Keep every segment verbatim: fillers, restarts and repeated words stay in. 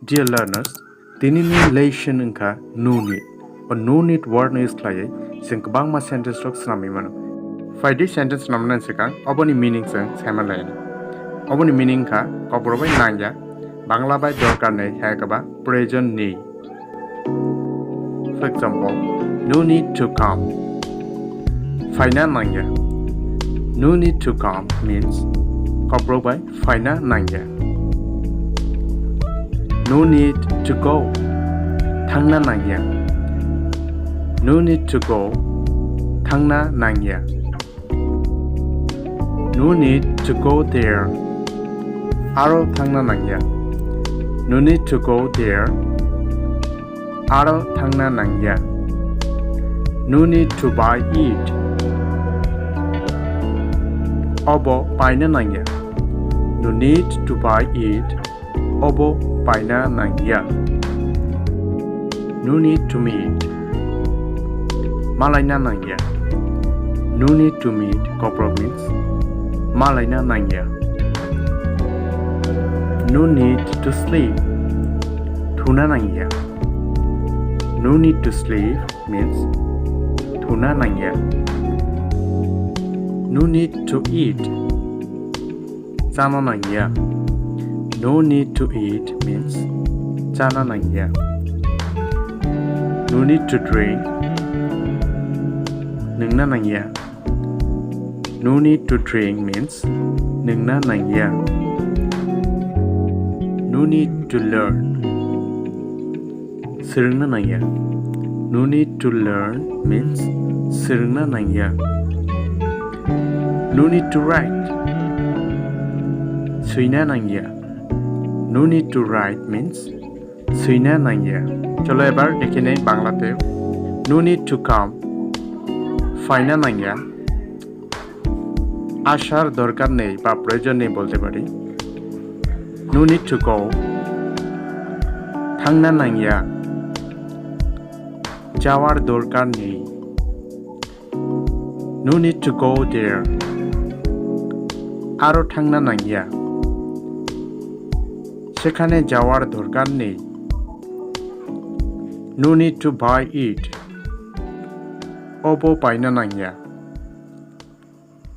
Dear learners, tinini lesson wngkha no need. O no need word no use khlaiwi chwng kwbangma sentence rok swnamwi mano. Phaidi sentence swnamnani swkang oboni meaning chwng saimalaiyani. Oboni meaning wngkha kokrok bai nangya, Bangla bai dorkar nei hai khe ba proyojon nei. For example, no need to come. Phaina nangya. No need to come means kokrok bai phaina nangya. No need to go. Thangna nangya. No need to go. Thangna nangya. No need to go there. Aro thangna nangya. No need to go there. Aro thangna nangya. No need to buy it. Obo paina nangya. No need to buy it. Obo paina nangya. No need to meet. Malaina nangya. No need to meet kokrok means malaina nangya. No need to sleep. Thuna nangya. No need to sleep means thuna nangya. No need to eat. Chana nangya. No need to eat means chana nangya. No need to drink. Nwngna nangya. No need to drink means nwngna nangya. No need to learn. Swrwngna nangya. No need to learn means swrwngna nangya. No need to write. Swina nangya. No need to write means swina nangya. Cholo ebar dekhinai Bangla teo. No need to come. Phaina nangya. Asar dorkar nei ba proyojon nei bolte pari. No need to go. Thangna nangya. Jawar dorkar nei. No need to go there. Aro thangna nangya. Sekhane jawar dorkar nei. No need to buy it. Obo paina nangya.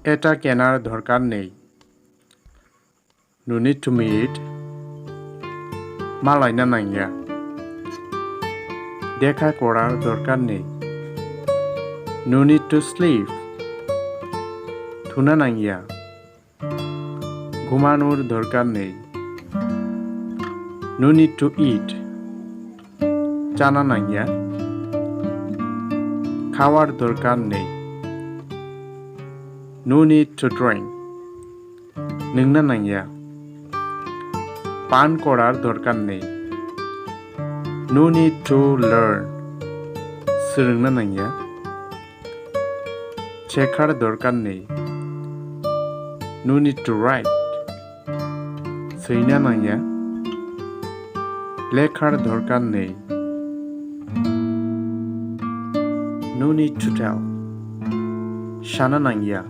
Eta kenar dorkar nei. No need to meet. Malaina nangya. Dekha korar dorkar nei. No need to sleep. Thuna nangya. Ghumanor dorkar nei. No need to eat. Chana nangya. Khawar dorkar nei. No need to drink. Nwngna nangya. Pan korar dorkar nei. No need to learn. Swrwngna nangya. Chekhar dorkar nei. No need to write. Swina nangya. Lekhar dorkar nei. No need to tell. Sana nangya.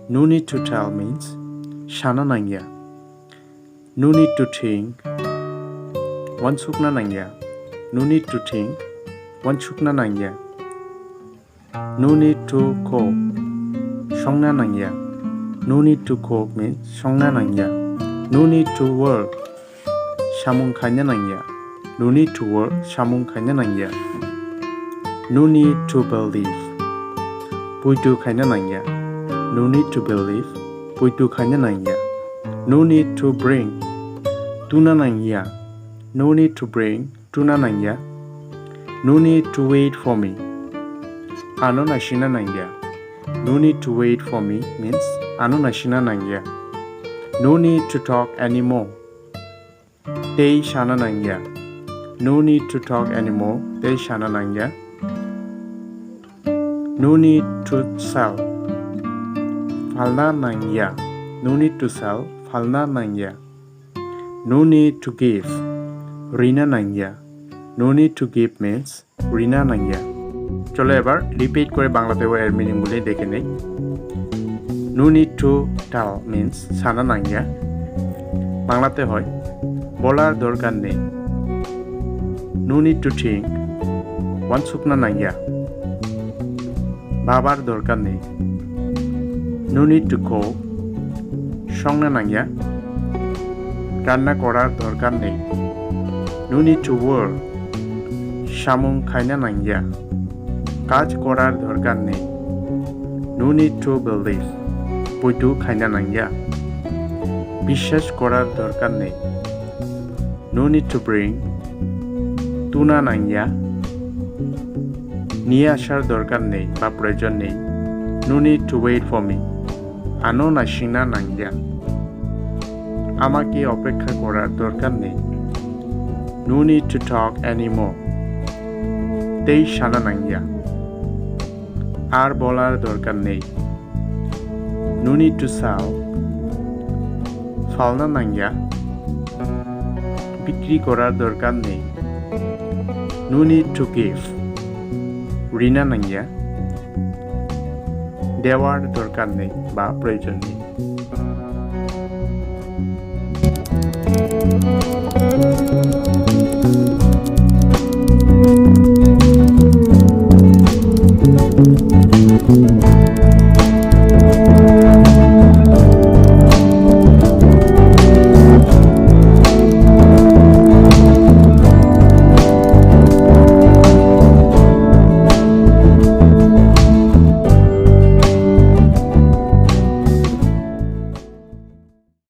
No need to tell means sana nangya. No need to think. Wansukna nangya. No need to think. Wansukna nangya. No need to cook. Songna nangya. No need to cook means songna nangya. No need to work. Samung khaina nangya. No need to work. Samung khaina nangya. No need to believe. Puitu khaina nangya. No need to believe. Puitu khaina nangya. No need to bring. Tuna nangya. No need to bring. Tuna nangya. No need to wait for me. Ano naisina nangya. No need to wait for me means ano naisina nangya. No need to talk anymore. Tei sana nangya. No need to talk anymore. Tei sana nangya. No need to sell. Phalna nangya. No need to sell. Phalna nangya. No need to give. Rina nangya. No need to give means rina nangya. Cholo ebar repeat kore Bangla tei er meaning bole dekhe nei. No need to tell means sana nangya. Bangla te hoi, bolar dorkar nei. No need to think. Uansukna nangya. Babar dorkar nei. No need to cook. Songna nangya. Ranna korar dorkar nei. No need to work. Samung khaina nangya. Kaj korar dorkar nei. No need to believe. Poito khaina nangya. Biswas korar dorkar nei. No need to bring. Tuna nangya. Niye asar dorkar nei ba proyojon nei. No need to wait for me. Ano naisingna nangya. Amake opekha korar dorkar nei. No need to talk anymore. Tei sana nangya. Ar bolar dorkar nei. No need to sell. Phalna nangya. Bikri korar dorkar nei. No need to give. Rina nangya. Dewar dorkar nei ba proyojon nei.